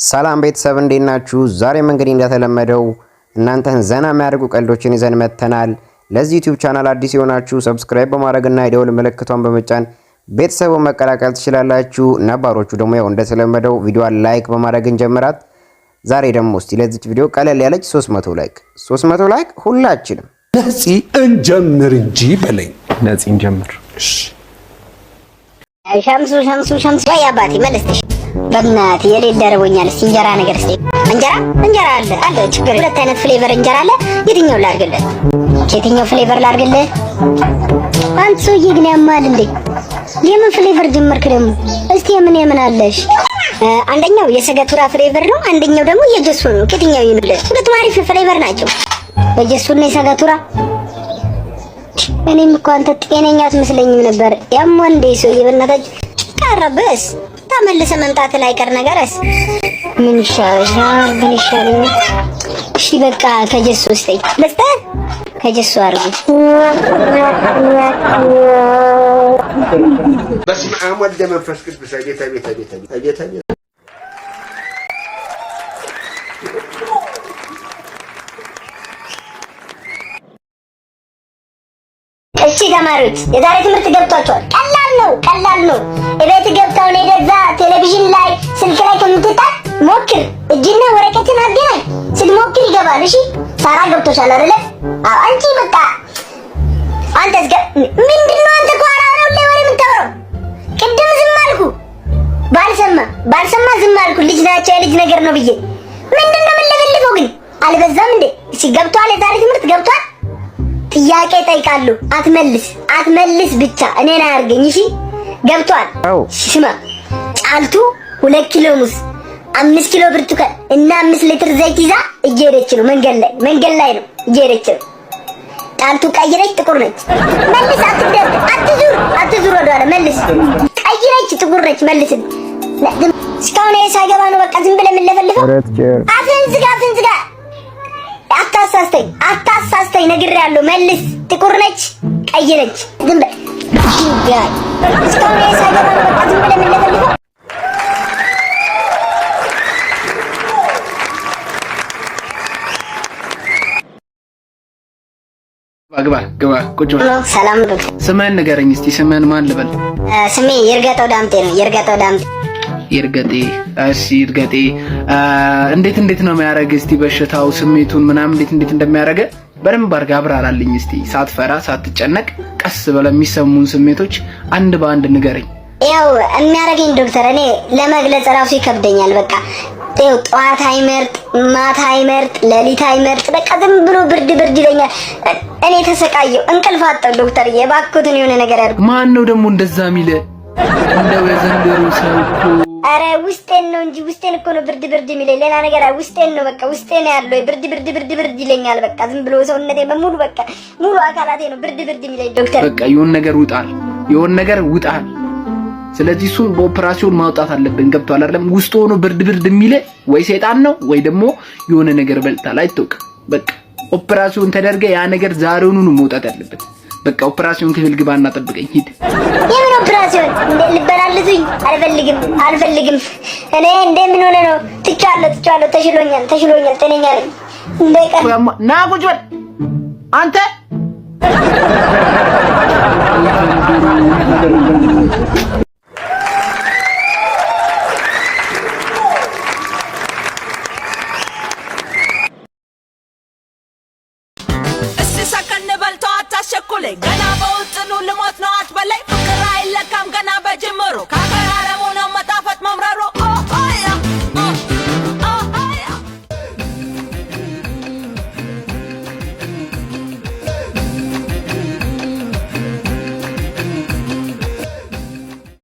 ሰላም ቤተሰብ እንዴት ናችሁ? ዛሬም እንግዲህ እንደተለመደው እናንተን ዘና የሚያደርጉ ቀልዶችን ይዘን መጥተናል። ለዚህ YouTube channel አዲስ የሆናችሁ subscribe በማድረግና የደወል ምልክቷን በመጫን ቤተሰቡን መቀላቀል ትችላላችሁ። ነባሮቹ ደግሞ ያው እንደተለመደው ቪዲዮዋን like በማድረግ እንጀምራት። ዛሬ ደግሞ እስቲ ለዚች ቪዲዮ ቀለል ያለች 300 like፣ 300 like ሁላችንም ነፂ እንጀምር እንጂ በለኝ። ነፂ እንጀምር። ሸምሱ ሸምሱ ሸምሱ፣ ወይ አባቴ መልስተሽ በእናትህ የሌለ ርቦኛል። እስኪ እንጀራ ነገር እስኪ እንጀራ እንጀራ አለ አለ፣ ችግር ሁለት አይነት flavor እንጀራ አለ። የትኛው ላድርግልህ? የትኛው flavor ላድርግልህ? አንተ ሰውዬ ግን ያማል እንዴ? የምን flavor ጀመርክ ደግሞ? እስቲ የምን የምን አለሽ? አንደኛው የሰገቱራ flavor ነው፣ አንደኛው ደግሞ የጀሱ ነው። ከየትኛው ይሁንልህ? ሁለቱም አሪፍ flavor ናቸው። የጀሱና የሰገቱራ። እኔም እኮ አንተ ጤነኛ አትመስለኝም ነበር። ያማ እንዴ ሰውዬ፣ በእናታችሁ ቀረብስ ተመልሰ መምጣት ላይ ቀር ነገርስ ምን ይሻላል? ምን ይሻላል? እሺ በቃ ከጀሱ ስጠኝ፣ ልስጥህ። ከጀሱ አድርጉ። በስመ አብ ወልደ መንፈስ ቅዱስ። አቤት አቤት አቤት አቤት አቤት። እሺ ተማሪዎች የዛሬ ትምህርት ገብቷቸዋል። ቀላል ነው፣ ቀላል ነው። እቤት ገብተው ነው የገዛ ቴሌቪዥን ላይ ስልክ ላይ ከምትጣል ሞክር። እጅና ወረቀትን አገናኝ። ስትሞክር ይገባል። እሺ ሳራ ገብቶሻል አይደለ? አዎ። አንቺ በቃ አንተስ ምንድነው? አንተ ኳራ ነው ላይ ወሬ የምታወራው? ቅድም ዝም አልኩ፣ ባልሰማ ባልሰማ ዝም አልኩ። ልጅ ናቸው የልጅ ነገር ነው ብዬ ምንድነው የምንለፈልፈው ግን አልበዛም እንዴ? እሺ ገብቷል። የዛሬ ትምህርት ገብቷል። ጥያቄ ጠይቃለሁ። አትመልስ አትመልስ ብቻ እኔን አያርገኝ። እሺ ገብቷል። እሺ ስማ፣ ጫልቱ 2 ኪሎ ሙዝ፣ 5 ኪሎ ብርቱካን እና 5 ሊትር ዘይት ይዛ እየሄደች ነው። መንገድ ላይ መንገድ ላይ ነው እየሄደች ነው። ጫልቱ ቀይ ነች፣ ጥቁር ነች? መልስ። አትደር፣ አትዙር፣ አትዙር ወደኋላ መልስ። ቀይ ነች፣ ጥቁር ነች? መልስ። እስካሁን ይሄ ሳይገባ ነው በቃ ዝም ብለህ የምንለፈልፈው። አፍህን ዝጋ፣ አፍህን ዝጋ። አታሳስተኝ፣ አታሳስተኝ፣ ነግሬሃለሁ። መልስ። ጥቁር ነች፣ ቀይ ነች? ዝም በል ድንጋይ። እስካሁን ይሄ ሳይገባ ነው በቃ ዝም ብለህ የምንለፈልፈው። ግባ ግባ፣ ቁጭ በል። ሰላም ዶክተር። ስምህን ንገረኝ እስቲ። ስምህን ማን ልበል? ስሜ ይርገጠው ዳምጤ ነው። ይርገጠው ዳምጤ። ይርገጤ። እሺ ይርገጤ፣ እንዴት እንዴት ነው የሚያደርግ? እስቲ በሽታው ስሜቱን ምናምን እንዴት እንዴት እንደሚያደርግ በደንብ አድርገህ አብራራልኝ እስቲ። ሳትፈራ ሳትጨነቅ ቀስ ብለህ የሚሰሙን ስሜቶች አንድ በአንድ ንገረኝ። ያው የሚያደርገኝ ዶክተር እኔ ለመግለጽ ራሱ ይከብደኛል። በቃ ይኸው ጠዋት አይመርጥ፣ ማታ አይመርጥ፣ ሌሊት አይመርጥ። በቃ ዝም ብሎ ብርድ ብርድ ይለኛል። እኔ ተሰቃየሁ፣ እንቅልፍ አጣሁ። ዶክተር እባክዎትን የሆነ ነገር ያድርጉ። ማን ነው ደግሞ እንደዛ የሚል? እንደው የዘንድሮ ሰው እኮ። አረ ውስጤን ነው እንጂ፣ ውስጤን እኮ ነው ብርድ ብርድ የሚለኝ። ሌላ ነገር ውስጤን ነው፣ በቃ ውስጤን ያለው ብርድ ብርድ ብርድ ብርድ ይለኛል። በቃ ዝም ብሎ ሰውነቴ በሙሉ በቃ ሙሉ አካላቴ ነው ብርድ ብርድ የሚለኝ ዶክተር። በቃ የሆነ ነገር ውጣል፣ የሆነ ነገር ውጣል። ስለዚህ እሱን በኦፕራሲዮን ማውጣት አለብን። ገብቷል አይደለም? ውስጥ ሆኖ ብርድ ብርድ የሚል ወይ ሰይጣን ነው ወይ ደግሞ የሆነ ነገር በልታል፣ አይታወቅም። በቃ ኦፕራሲዮን ተደርገ ያ ነገር ዛሬውኑ ነው መውጣት ያለበት። በቃ ኦፕራሲዮን ክፍል ግባና ጠብቀኝ፣ ሂድ። የምን ኦፕራሲዮን? እንደ ልበላልዙኝ? አልፈልግም፣ አልፈልግም። እኔ እንደ ምን ሆነ ነው? ትቻለሁ፣ ትቻለሁ። ተሽሎኛል፣ ተሽሎኛል። ጤነኛ ነኝ። እንዳይቀር ና ቁጭ በል አንተ። እስቲ ሰከን በልተው አታሸኩለኝ፣ ገና በውጥኑ ልሞት ነው አትበለኝ። ፍቅር አይለካም ገና በጅምሩ ካከራረመ